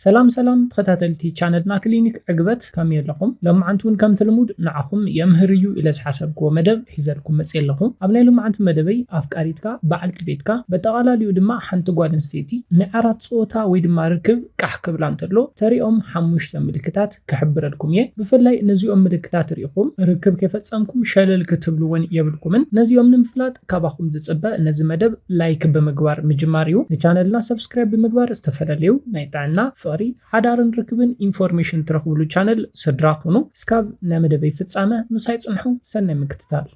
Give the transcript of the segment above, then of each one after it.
ሰላም ሰላም ተኸታተልቲ ቻነልና ክሊኒክ ዕግበት፣ ከመይ ኣለኹም? ሎማዓንቲ እውን ከምቲ ልሙድ ንዓኹም የምህር እዩ ኢለ ዝሓሰብክዎ መደብ ሒዘልኩም መፅየ ኣለኹ። ኣብ ናይ ሎማዓንቲ መደበይ ኣፍቃሪትካ፣ በዓልቲ ቤትካ፣ በጠቓላሊኡ ድማ ሓንቲ ጓል ኣንስተይቲ ንዓራት ፀወታ ወይ ድማ ርክብ ቃሕ ክብላ እንተሎ ተሪኦም ሓሙሽተ ምልክታት ክሕብረልኩም እየ። ብፍላይ ነዚኦም ምልክታት ሪኢኹም ርክብ ከይፈፀምኩም ሸለል ክትብሉ እውን የብልኩምን። ነዚኦም ንምፍላጥ ካባኹም ዝፅበ ነዚ መደብ ላይክ ብምግባር ምጅማር እዩ። ንቻነልና ሰብስክራይብ ብምግባር ዝተፈላለዩ ናይ ጥዕና፣ ፍቕሪ፣ ሓዳርን ርክብን ኢንፎርሜሽን ትረኽብሉ ቻነል ስድራ ኩኑ። እስካብ ናይ መደበይ ፍጻመ ምሳይ ጽንሑ። ሰናይ ምክትታል።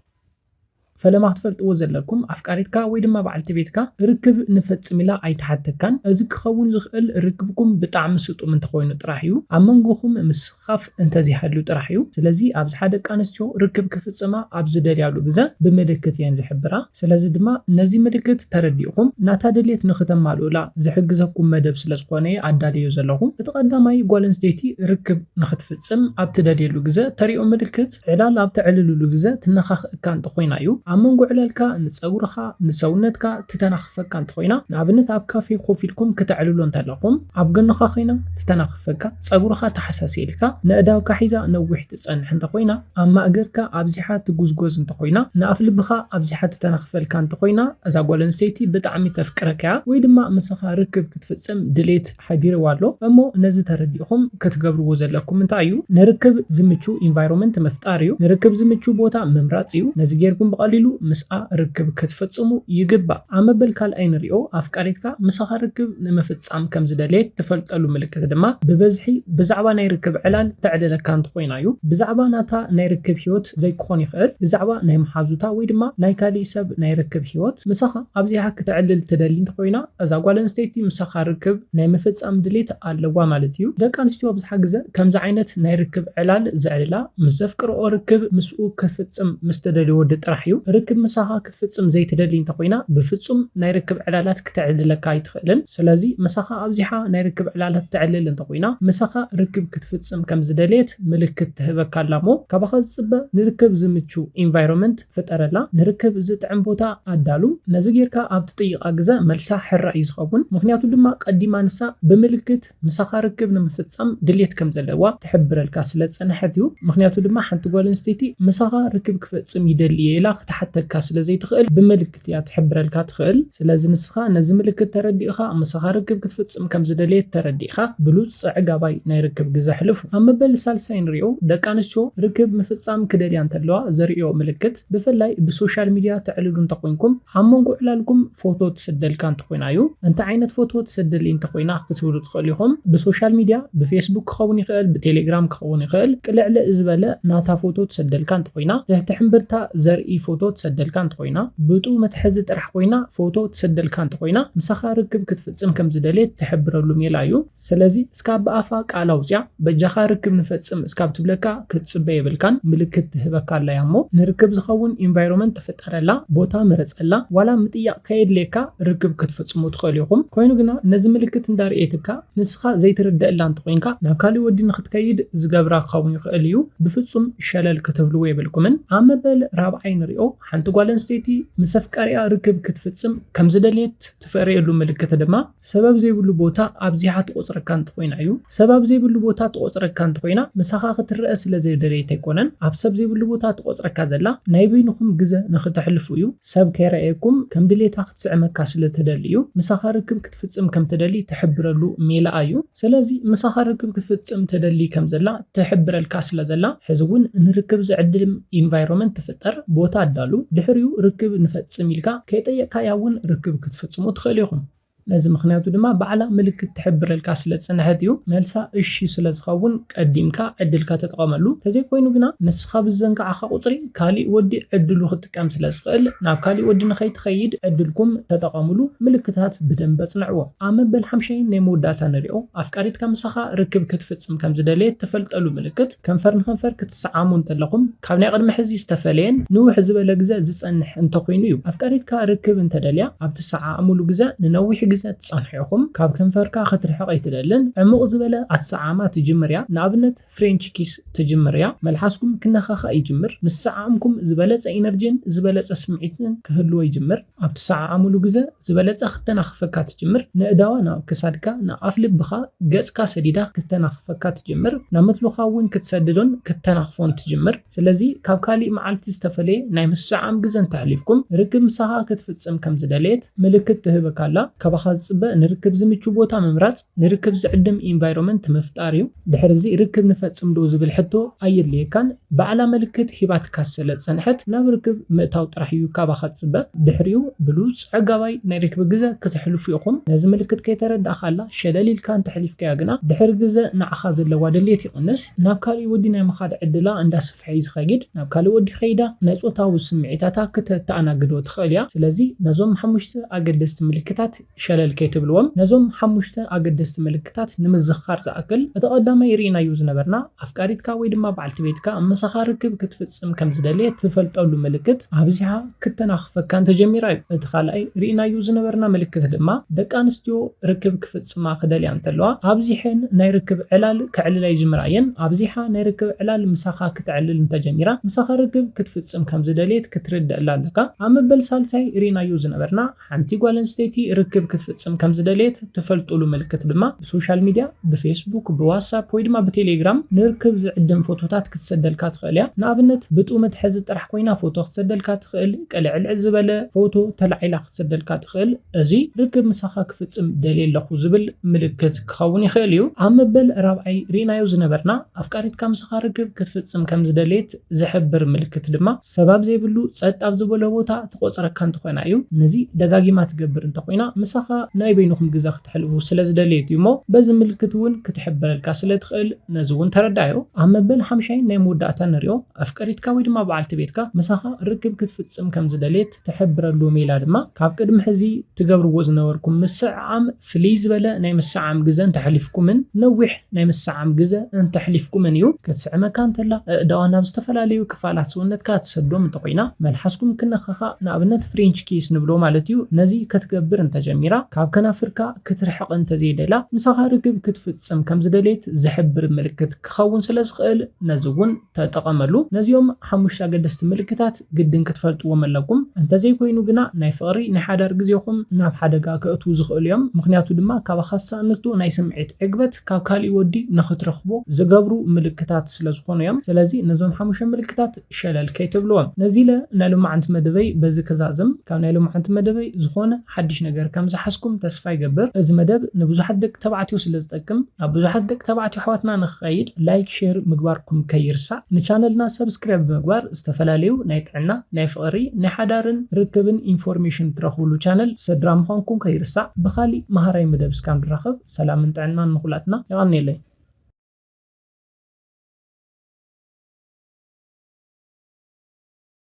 ፈለማ ክትፈልጥዎ ዘለኩም፣ ኣፍቃሪትካ ወይ ድማ በዓልቲ ቤትካ ርክብ ንፈጽም ኢላ ኣይትሓተካን። እዚ ክኸውን ዝኽእል ርክብኩም ብጣዕሚ ስጡም እንተኾይኑ ጥራሕ እዩ። ኣብ መንጎኹም ምስኻፍ እንተዘይሃልዩ ጥራሕ እዩ። ስለዚ ኣብዚ ሓደ ደቂ ኣንስትዮ ርክብ ክፍጽማ ኣብ ዝደልያሉ ግዘ ብምልክት እየን ዝሕብራ። ስለዚ ድማ ነዚ ምልክት ተረዲእኹም ናታ ድሌት ንክተማልኡላ ዝሕግዘኩም መደብ ስለ ዝኾነ እየ ኣዳልዮ ዘለኹ። እቲ ቀዳማይ፣ ጓል ኣንስተይቲ ርክብ ንክትፍጽም ኣብ ትደልየሉ ግዘ ተሪኦ ምልክት፣ ዕላል ኣብ ተዕልልሉ ግዘ ትነኻኽእካ እንተኾይና እዩ። ኣብ መንጎ ዕላልካ ንጸጉርኻ፣ ንሰውነትካ ትተናኽፈካ እንተኾይና፣ ንኣብነት ኣብ ካፌ ኮፍ ኢልኩም ክተዕልሎ እንተለኹም ኣብ ጎንኻ ኮይና ትተናኽፈካ፣ ጸጉርኻ ተሓሳሲልካ፣ ነእዳውካ ሒዛ ነዊሕ ትጸንሕ እንተኾይና፣ ኣብ ማእገርካ ኣብዚሓ ትጉዝጎዝ እንተኾይና፣ ንኣፍ ልብኻ ኣብዚሓ ትተናኽፈልካ እንተኾይና፣ እዛ ጓል ኣንስተይቲ ብጣዕሚ ተፍቅረካ እያ ወይ ድማ ምሳኻ ርክብ ክትፍጽም ድሌት ሓዲርዋ ኣሎ። እሞ ነዚ ተረዲእኹም ክትገብርዎ ዘለኩም እንታይ እዩ? ንርክብ ዝምቹ ኢንቫይሮንመንት ምፍጣር እዩ። ንርክብ ዝምቹ ቦታ ምምራጽ እዩ። ነዚ ጌርኩም ብቐሊሉ ምስኣ ርክብ ክትፍጽሙ ይግባእ። ኣብ መበል ካልኣይ ንሪኦ፣ ኣፍቃሪትካ ምሳኻ ርክብ ንምፍጻም ከም ዝደለየት ትፈልጠሉ ምልክት ድማ ብበዝሒ ብዛዕባ ናይ ርክብ ዕላል ተዕልለካ እንተኾይና እዩ። ብዛዕባ ናታ ናይ ርክብ ህይወት ዘይክኾን ይኽእል፣ ብዛዕባ ናይ መሓዙታ ወይ ድማ ናይ ካሊእ ሰብ ናይ ርክብ ህይወት ምሳኻ ኣብዚሓ ክተዕልል ትደሊ እንተኾይና፣ እዛ ጓል ኣንስተይቲ ምሳኻ ርክብ ናይ ምፍጻም ድሌት ኣለዋ ማለት እዩ። ደቂ ኣንስትዮ ኣብዝሓ ግዘ ከምዚ ዓይነት ናይ ርክብ ዕላል ዘዕልላ ምስ ዘፍቅርኦ ርክብ ምስኡ ክፍጽም ምስ ተደልየ ወዲ ጥራሕ እዩ። ርክብ ምሳኻ ክትፍጽም ዘይትደሊ እንተኾይና፣ ብፍጹም ናይ ርክብ ዕላላት ክተዕልለካ ኣይትኽእልን። ስለዚ ምሳኻ ኣብዚሓ ናይ ርክብ ዕላላት ተዕልል እንተኾይና፣ ምሳኻ ርክብ ክትፍጽም ከም ዝደለየት ምልክት ትህበካ ኣላ እሞ፣ ካባኻ ዝጽበ ንርክብ ዝምቹ ኢንቫይሮንመንት ፍጠረላ፣ ንርክብ ዝጥዕም ቦታ ኣዳሉ። ነዚ ጌርካ ኣብ ትጥይቓ ግዘ መልሳ ሕራይ እዩ ዝኸውን። ምኽንያቱ ድማ ቀዲማ ንሳ ብምልክት ምሳኻ ርክብ ንምፍጻም ድሌት ከም ዘለዋ ትሕብረልካ ስለ ዝጸንሐት እዩ። ምኽንያቱ ድማ ሓንቲ ጓል ኣንስተይቲ ምሳኻ ርክብ ክፈጽም ይደሊ እየ ኢላ ክትሓተካ ስለ ዘይትኽእል ብምልክት እያ ትሕብረልካ ትኽእል። ስለዚ ንስኻ ነዚ ምልክት ተረዲእኻ ምሳኻ ርክብ ክትፍጽም ከም ዝደለየት ተረዲእኻ ብሉጽ ኣዕጋባይ ናይ ርክብ ግዘ ኣሕልፉ። ኣብ መበል ሳልሳይ ንሪኦ፣ ደቂ ኣንስትዮ ርክብ ምፍጻም ክደልያ እንተለዋ ዘርእዮ ምልክት፣ ብፍላይ ብሶሻል ሚድያ ተዕልሉ እንተኾይንኩም፣ ኣብ መንጎ ዕላልኩም ፎቶ ትሰደልካ እንተኾይና እዩ። እንታይ ዓይነት ፎቶ ትሰደሊ እንተኾይና ክትብሉ ትኽእሉ ኢኹም። ብሶሻል ሚድያ፣ ብፌስቡክ ክኸውን ይኽእል፣ ብቴሌግራም ክኸውን ይኽእል። ቅልዕልዕ ዝበለ ናታ ፎቶ ትሰደልካ እንተኾይና፣ ትሕቲ ሕምብርታ ዘርኢ ፎቶ ትሰደልካ እንተኾይና፣ ብጡ መትሐዚ ጥራሕ ኮይና ፎቶ ትሰደልካ እንተኾይና፣ ምሳኻ ርክብ ክትፍጽም ከም ዝደልየት ትሕብረሉ ሜላ እዩ። ስለዚ እስካብ ብኣፋ ቃል ኣውፅያ፣ በጃኻ ርክብ ንፈጽም እስካብ ትብለካ ክትጽበ የብልካን፣ ምልክት ትህበካ ኣላ እያ እሞ፣ ንርክብ ዝኸውን ኢንቫይሮንመንት ተፈጠረላ፣ ቦታ ምረጸላ፣ ዋላ ምጥያቕ ከየድልየካ ርክብ ክትፍጽሙ ትኽእሉ ኢኹም። ኮይኑ ግና ነዚ ምልክት እንዳርኤትካ ንስኻ ዘይትርደኣላ እንተኾይንካ፣ ናብ ካሊእ ወዲ ንኽትከይድ ዝገብራ ክኸውን ይኽእል እዩ። ብፍጹም ሸለል ክትብልዎ የብልኩምን። ኣብ መበል ራብዓይ ንሪኦ፣ ሓንቲ ጓል ኣንስተይቲ ምስ ኣፍቃሪኣ ርክብ ክትፍጽም ከም ዝደልየት ትፈርየሉ ምልክት ድማ፣ ሰብ ኣብ ዘይብሉ ቦታ ኣብዚሓ ትቖጽረካ እንተኾይና እዩ። ሰብ ኣብ ዘይብሉ ቦታ ትቖጽረካ እንተኾይና፣ ምሳኻ ክትረአ ስለ ዘይደለየት ኣይኮነን። ኣብ ሰብ ዘይብሉ ቦታ ትቖጽረካ ዘላ፣ ናይ በይንኹም ግዘ ንኽተሕልፉ እዩ። ሰብ ከይረኣየኩም ከም ድሌታ ክትስዕመካ ስለ ትደሊ እዩ። ምሳኻ ርክብ ክትፍጽም ከም ትደሊ ትሕብረሉ ሜላኣ እዩ። ስለዚ ምሳኻ ርክብ ክትፍጽም ትደሊ ከም ዘላ ትሕብረልካ ስለ ዘላ፣ ሕዚ እውን ንርክብ ዝዕድም ኢንቫይሮንመንት ትፍጠር፣ ቦታ ኣዳሉ። ድሕሪኡ ርክብ ንፈጽም ኢልካ ከይጠየቅካያ እውን ርክብ ክትፍጽሙ ትኽእሉ ኢኹም። ነዚ ምኽንያቱ ድማ ባዕላ ምልክት ትሕብረልካ ስለ ዝጸንሐት እዩ። መልሳ እሺ ስለ ዝኸውን ቀዲምካ ዕድልካ ተጠቐመሉ። ተዘይኮይኑ ግና ንስኻ ብዘንጋዕኻ ቁጽሪ ካሊእ ወዲ ዕድሉ ክጥቀም ስለ ዝኽእል ናብ ካሊእ ወዲ ንኸይትኸይድ ዕድልኩም ተጠቐምሉ። ምልክታት ብደንበ ጽንዕዎ። ኣብ መበል ሓምሻይን ናይ መወዳእታ ንሪኦ። ኣፍቃሪትካ ምሳኻ ርክብ ክትፍጽም ከም ዝደለየት ትፈልጠሉ ምልክት፣ ከንፈር ንከንፈር ክትሰዓሙ እንተለኹም ካብ ናይ ቅድሚ ሕዚ ዝተፈለየን ንውሕ ዝበለ ግዘ ዝጸንሕ እንተኾይኑ እዩ። ኣፍቃሪትካ ርክብ እንተደልያ ኣብ ትሰዓዓሙሉ ግዘ ንነዊሕ ግዜ ትጸንሑ ኢኹም። ካብ ከንፈርካ ክትርሕቕ ኣይትደልን። ዕሙቕ ዝበለ ኣሰዓማ ትጅምር እያ። ንኣብነት ፍሬንች ኪስ ትጅምር እያ። መልሓስኩም ክነኻኻእ ይጅምር። ምስ ሰዓምኩም ዝበለጸ ኢነርጂን ዝበለጸ ስምዒትን ክህልዎ ይጅምር። ኣብ ትሰዓዓምሉ ግዜ ዝበለጸ ክተናኽፈካ ትጅምር። ንእዳዋ ናብ ክሳድካ፣ ንኣፍ ልብኻ፣ ገጽካ ሰዲዳ ክተናኽፈካ ትጅምር። ናብ ምትልኻው እውን ክትሰድዶን ክተናኽፎን ትጅምር። ስለዚ ካብ ካሊእ መዓልቲ ዝተፈለየ ናይ ምስዓም ግዜ እንተሕሊፍኩም፣ ርክብ ምሳኻ ክትፍጽም ከም ዝደለየት ምልክት ትህበካ ኣላ። ካባኻ ዝጽበ ንርክብ ዝምቹ ቦታ ምምራጽ፣ ንርክብ ዝዕድም ኢንቫይሮመንት ምፍጣር እዩ። ድሕሪ እዚ ርክብ ንፈጽም ዶ ዝብል ሕቶ ኣየድልየካን። ባዕላ ምልክት ሂባትካ ስለ ዝጸንሐት ናብ ርክብ ምእታው ጥራሕ እዩ ካባኻ ዝጽበ። ድሕሪኡ ብሉጽ ዕጋባይ ናይ ርክብ ግዘ ክተሕልፉ ኢኹም። ነዚ ምልክት ከይተረዳእካላ ሸለል ኢልካ እንተሕሊፍካያ ግና ድሕሪ ግዘ ንዓኻ ዘለዋ ድልየት ይቕንስ። ናብ ካሊእ ወዲ ናይ ምኻድ ዕድላ እንዳሰፍሐ እዩ ዝኸይድ። ናብ ካሊእ ወዲ ከይዳ ናይ ጾታዊ ስምዒታታ ክተተኣናግዶ ትኽእል እያ። ስለዚ ነዞም ሓሙሽተ ኣገደስቲ ምልክታት ሸለል ከይትብልዎም። ነዞም ሓሙሽተ ኣገደስቲ ምልክታት ንምዝኽኻር ዝኣክል፣ እቲ ቀዳማይ ርኢናዮ ዝነበርና ኣፍቃሪትካ ወይ ድማ በዓልቲ ቤትካ ምሳኻ ርክብ ክትፍጽም ከም ዝደለየት ትፈልጠሉ ምልክት ኣብዚሓ ክተናኽፈካ እንተጀሚራ እዩ። እቲ ካልኣይ ርኢናዮ ዝነበርና ምልክት ድማ ደቂ ኣንስትዮ ርክብ ክፍጽማ ክደልያ እንተለዋ ኣብዚሐን ናይ ርክብ ዕላል ከዕልላ ይጅምራ እየን። ኣብዚሓ ናይ ርክብ ዕላል ምሳኻ ክተዕልል እንተጀሚራ ምሳኻ ርክብ ክትፍጽም ከም ዝደለየት ክትርደኣላ ኣለካ። ኣብ መበል ሳልሳይ ርኢናዮ ዝነበርና ሓንቲ ጓል ኣንስተይቲ ርክብ ክትፍጽም ከም ዝደለየት ትፈልጡሉ ምልክት ድማ ብሶሻል ሚድያ፣ ብፌስቡክ፣ ብዋትሳፕ ወይ ድማ ብቴሌግራም ንርክብ ዝዕድም ፎቶታት ክትሰደልካ ትኽእል እያ። ንኣብነት ብጡብ መትሓዚ ጥራሕ ኮይና ፎቶ ክትሰደልካ ትኽእል፣ ቅልዕልዕ ዝበለ ፎቶ ተላዒላ ክትሰደልካ ትኽእል። እዚ ርክብ ምሳኻ ክፍጽም ደልየ ኣለኹ ዝብል ምልክት ክኸውን ይኽእል እዩ። ኣብ መበል ራብዓይ ርኢናዮ ዝነበርና ኣፍቃሪትካ ምሳኻ ርክብ ክትፍጽም ከም ዝደለየት ዝሕብር ምልክት ድማ ሰብ ኣብ ዘይብሉ ጸጥ ኣብ ዝበሎ ቦታ ትቆጽረካ እንተኾይና እዩ። ነዚ ደጋጊማ ትገብር እንተኾይና ምሳኻ ናይ በይንኹም ግዘ ክተሕልፉ ስለ ዝደለየት እዩ እሞ በዚ ምልክት እውን ክትሕብረልካ ስለ ትኽእል ነዚ እውን ተረዳዮ። ኣብ መበል ሓምሻይ ናይ መወዳእታ ንሪኦ ኣፍቀሪትካ ወይ ድማ በዓልቲ ቤትካ ምሳኻ ርክብ ክትፍጽም ከም ዝደለየት ትሕብረሉ ሜላ ድማ ካብ ቅድሚ ሕዚ ትገብርዎ ዝነበርኩም ምስዕዓም ፍልይ ዝበለ ናይ ምስዓም ግዘ እንተሕሊፍኩምን ነዊሕ ናይ ምስዓም ግዘ እንተሕሊፍኩምን እዩ። ክትስዕመካ እንተላ ኣእዳዋ ናብ ዝተፈላለዩ ክፋላት ሰውነትካ ትሰዶም እንተኾይና መልሓስኩም ክነኻኻ ንኣብነት ፍሬንች ኪስ ንብሎ ማለት እዩ። ነዚ ክትገብር እንተጀሚራ ካብ ከናፍርካ ክትርሕቕ እንተዘይደላ ምሳኻ ርክብ ክትፍጽም ከም ዝደለየት ዝሕብር ምልክት ክኸውን ስለ ዝኽእል ነዚ እውን ተጠቐመሉ። ነዚኦም ሓሙሽተ ኣገደስቲ ምልክታት ግድን ክትፈልጥዎም ኣለኩም። እንተዘይኮይኑ ግና ናይ ፍቕሪ ናይ ሓዳር ግዜኹም ናብ ሓደጋ ከእትዉ ዝኽእሉ እዮም። ምኽንያቱ ድማ ካባኻ ዝሰኣነቶ ናይ ስምዒት ዕግበት ካብ ካሊእ ወዲ ንኽትረኽቦ ዝገብሩ ምልክታት ስለ ዝኾኑ እዮም። ስለዚ ነዞም ሓሙሽተ ምልክታት ሸለል ከይትብልዎም። ነዚ ኢለ ናይ ሎማዓንቲ መደበይ በዚ ክዛዝም። ካብ ናይ ሎማዓንቲ መደበይ ዝኾነ ሓድሽ ነገር ከም ዝሓዝኩም ተስፋ ይገብር። እዚ መደብ ንብዙሓት ደቂ ተባዕትዮ ስለ ዝጠቅም ናብ ብዙሓት ደቂ ተባዕትዮ ኣሕዋትና ንኽኸይድ ላይክ፣ ሼር ምግባርኩም ከይርሳዕ። ንቻነልና ሰብስክራይብ ብምግባር ዝተፈላለዩ ናይ ጥዕና፣ ናይ ፍቕሪ፣ ናይ ሓዳርን ርክብን ኢንፎርሜሽን ትረኽብሉ ቻነል ስድራ ምዃንኩም ከይርሳዕ። ብኻሊእ መሃራይ መደብ እስካብ ንራኸብ ሰላምን ጥዕናን ንኹላትና። የቐንየለይ።